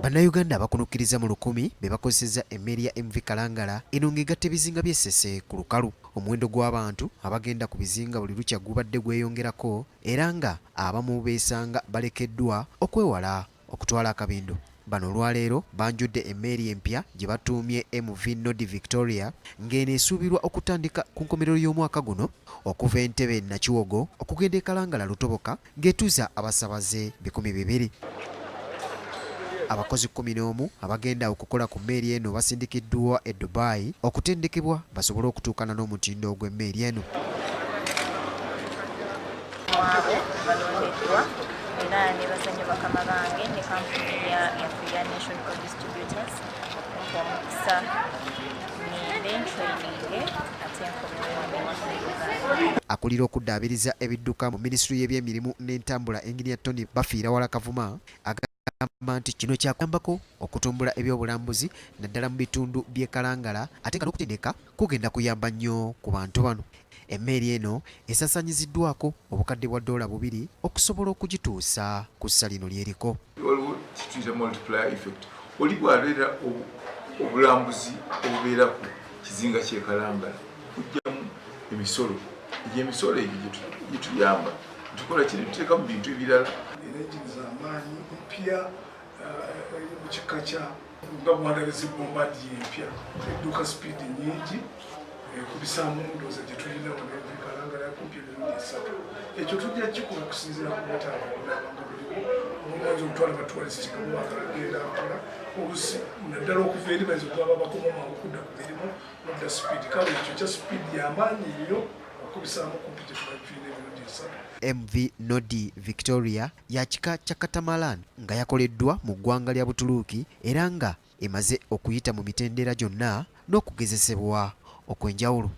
Bannayuganda abakunukkiriza mu 1000 be bakozesezza emmeeri ya MV Kalangala eno ng'egatta ebizinga by'e Ssese ku lukalu. Omuwendo gw'abantu abagenda ku bizinga buli lukya gubadde gweyongerako era nga abamu beesanga balekeddwa okwewala okutwala akabindo. Bano olwaleero banjudde emmeeri empya gye batuumye MV Nodi Victoria ng'eno esuubirwa okutandika ku nkomerero y'omwaka guno okuva e Ntebe Nakiwogo okugenda e Kalangala Lutoboka ng'etuuza abasabaze 200. Abakozi 11 abagenda okukola ku mmeeri eno basindikiddwa e Dubai okutendekebwa basobole okutuukana n'omutindo gw'emmeeri eno. Mwabo balondeddwa era nebaza nnyo bakama bange ne kampuni yaffe ya Nation Oil Distributors okumpa omukisa ngende ntraininge ate nkomewo ewaffe Uganda. Akulira okuddaabiriza ebidduka mu minisitule y'ebyemirimu n'entambula Engineer Tony Bafiirawala Kavuma agamba nti kino kyakuyambako okutumbula ebyobulambuzi naddala mu bitundu by'e Kalangala ate nga n'okutendeka kugenda kuyamba nnyo ku bantu bano. Emmeeri eno esaasaanyiziddwako obukadde bwa ddoola 2 okusobola okugituusa ku ssa lino ly'eriko. Waliwo kituyita multiplier effect, oli bw'abeera obulambuzi obubeera ku kizinga ky'e Kalangala kujjamu emisolo, egyo emisolo egyo gye tuyamba tukola kino tuteeka mu bintu ebirala. Era engini z'amaanyi mpya eri mu kika kya nga bwandabye Bombardier empya, edduka speed nyingi ekubisaamu ndowooza gye tulina wano MV Kalangala kumpi emirundi esatu. Ekyo tujja kikola kusinziira ku bwetaavu obunaabanga buliwo. Omumayinza okutwala ba tourist nga bwagala genda mpola olusi, naddala okuva eri bayinza okuba bakoma mangu kudda ku mirimu nodda speed. Kale ekyo kya speed yamaanyi nnyo okubisaamu kumpi gye tuba tulina emirundi esatu. MV Nodi Victoria ya kika kya catamaran nga yakoleddwa mu ggwanga lya Butuluuki era nga emaze okuyita mu mitendera gyonna n'okugezesebwa okw'enjawulo.